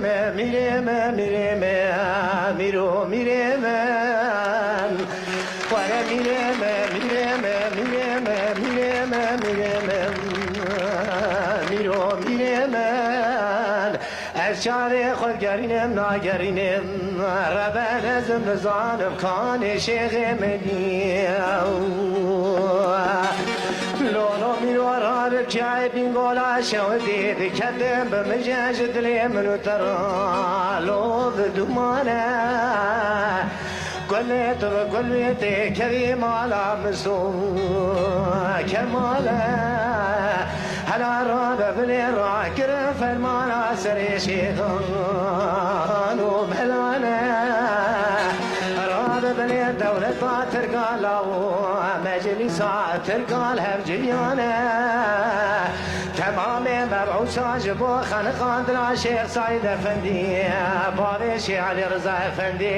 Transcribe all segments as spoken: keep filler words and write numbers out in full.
Mîrê me, mîrê me, mîro, mîrê me. Were mîrê me, mîrê me, mîrê me, mîrê me, mîrê me. Mîro, mîrê me. Ez çavê xwe digerînim, nagerînim. Reben ez nizanim kanê şêxê min. Lolo mîro rabib çayê bîngola şewitî diketim bi mijê ji dilê min û te ra lo bi dumane. Gulê tu bi gul wê tê kevî mala min so kemale. Hela rabe binê rakirin fermana serê şêxan û melane. Rabe binê dewleta Tirka lawo meclîsa Tirka li hev ciyane. Temamê meb'ûsa ji bo xeniqandina Şêx Saîd Efendî, bavê Şêx Elî Riza Efendî,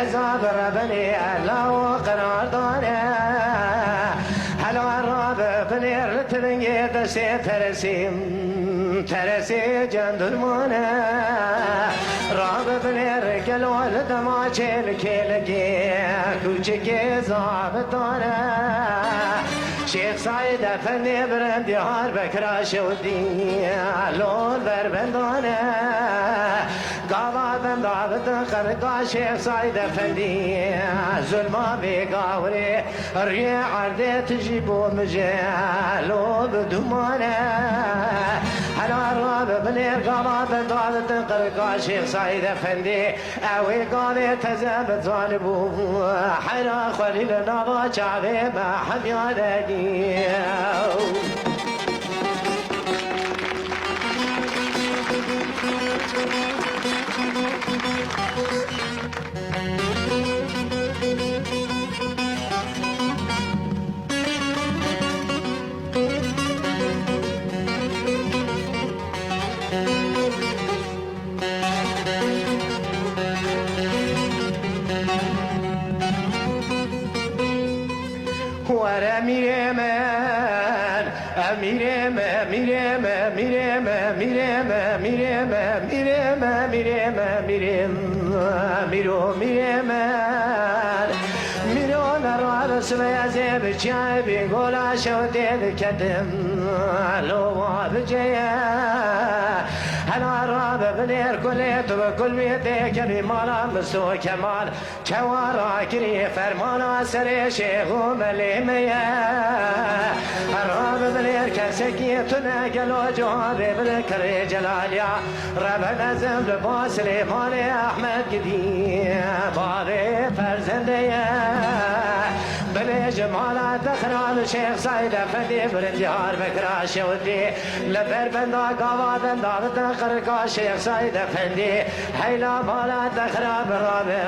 ez a bi rebenê lawo qerar dane. Hela rabe binêr li tivingê destê teresî, teresê cendurmane. Rabe binêr gelo li dema çêlikê li gê kûçikê zabitane. Şêx Saîd Efendî birindî har bekira şewdî lol berbendane. Gava benda bitin qirika Şêx Saîd Efendî, zulma vê gawirê riyê erdê tijî bo mijê lo bi dumane. Hela rabe binêr gava benda bitin qirika Şêx Saîd Efendî, ew ê gavê teze bizanibû heyra xwelî li nava çavê me hemya de dî. Were mîrê min, e mîrê min, mîrê min, mîrê min, mîrê min, mîrê min, mîrê min, mîrê min, mîrê min, mîro mîrê min. Mîro ne rabe sibe ez ê bi çiyayê bîngola şewitê diketim. Lo wa biceye. Hela rabe binêr kulê tu bi kul wî tê kevî mala Miso Kemal. Çawa rakirî fermana serê şêx û melê me ye. Rabe binêr kesekî tune gelo carê bide kirê Celaliya. Rebe nezim li ba Silêmanê Ehmed gidî. Bavê ferzendê ye. Binê ji mala te xirab Şêx Saîd Efendî birindî har bekira şewitî. Li ber benda gava benda bitin qirika Şêx Saîd Efendî. Heyla mala te xirab rabe.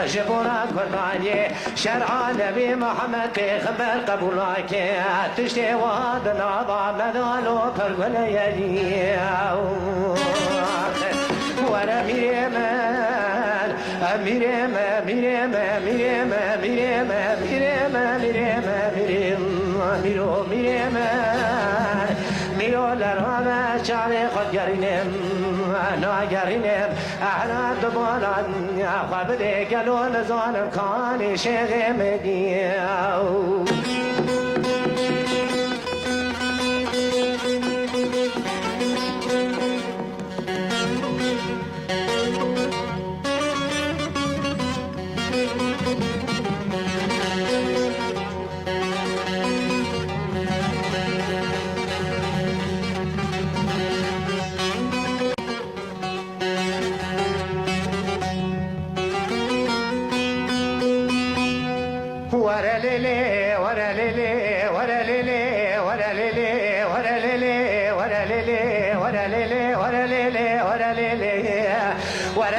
Ji bona Kurdaniyê şer'a Nebî Muhammed Pêxember qebûl nake. Tiştê wa di nava me de lo pir gule ye. Were mîrê min, mîrê min, mîrê min, mîrê min, mîrê min, mîrê min, mîrê min, mîrê min, mîro mîrê min. Mîro li rabe çavê xwe digerînim, nagerînim. Ehna di banan xwe bidê gelo nizanim kanî şêxê min diye. Were lê lê, were lê lê, were lê lê, were lê lê, were lê lê, were lê lê, were lê lê, were lê lê, were lê lê, were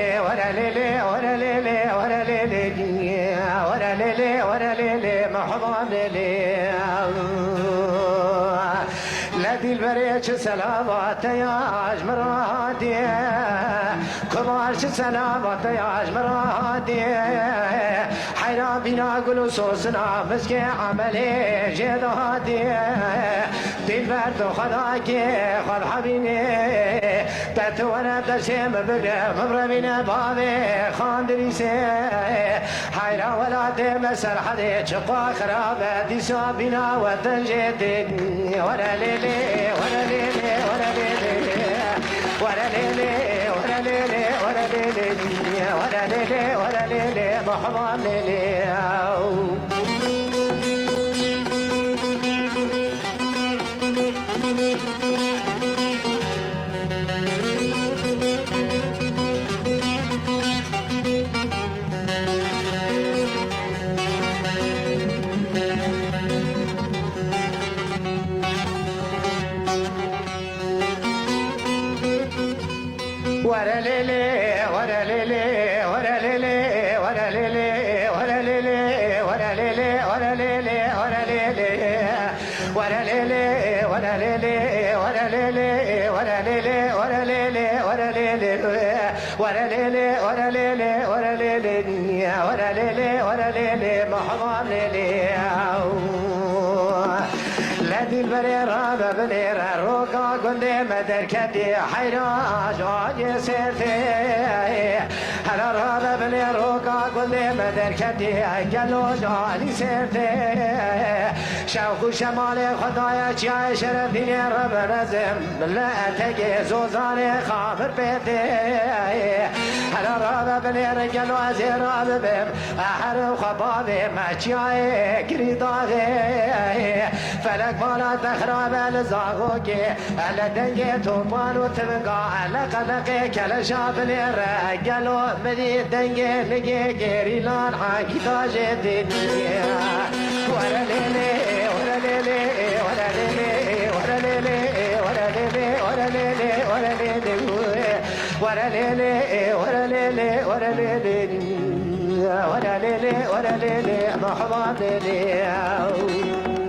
lê lê, were lê lê, were lê lê, were lê lê, were lê lê, were lê lê, were lê lê, mehbûb lê lê. Le dîlberê çi selama te ya ji min re hatiye. Kumar çi selama te ya ji min re hatiye. Heyran bîna gul û sosina miskê emelê jê de hatiye. Dilber tu xwedakê xwe dihebînê, te tu were destê min bigre, min birevîne bavê Xandirîsê. Heyra welatê me Serhedê çiqa xirab e, dîsa bîna we tenjê tê. Were lê lê, were lê lê, were lê lê. Were lê lê, were lê lê, were lê lê. Were lê lê, were lê lê, mehman lê lê. Were lê lê, were lê lê, were lê lê, were lê lê, were lê lê, were lê lê, were lê lê, were lê lê. Were lê lê, were lê lê, were lê lê, were lê lê, were lê lê, were lê lê. Were lê lê, were lê lê, were lê lê, were lê lê, were lê lê, mehman lê lê. Le dilberê rabe binêre, roka gundê me derketî, heyra ji aliyê sêrtê. Hele rabe binê, roka gundê me derketî, gelo ji alî sêrtê. Şewq û şemalê xwe daye çiyayê Şerefdînê, rebe nezim, li etegê Zozanê xamir pê tê. Hele rabe binêre, gelo ez ê rabibim, herim xwe bavê me çiyayê Girîdaxê. Felek mala te xirabe li Zaxokê, hele dengê topan û tivinga, hele qeleqê keleşa binêre, gelo mirî dengê nigê gêrîlan hangî tajê dîtiye. Were lê lê, were lê lê, were lê lê, were lê lê, were lê lê, were lê lê, were lê lê. Were lê lê, were lê lê, were lê lê. Were lê lê, were lê lê, mehman lê lê.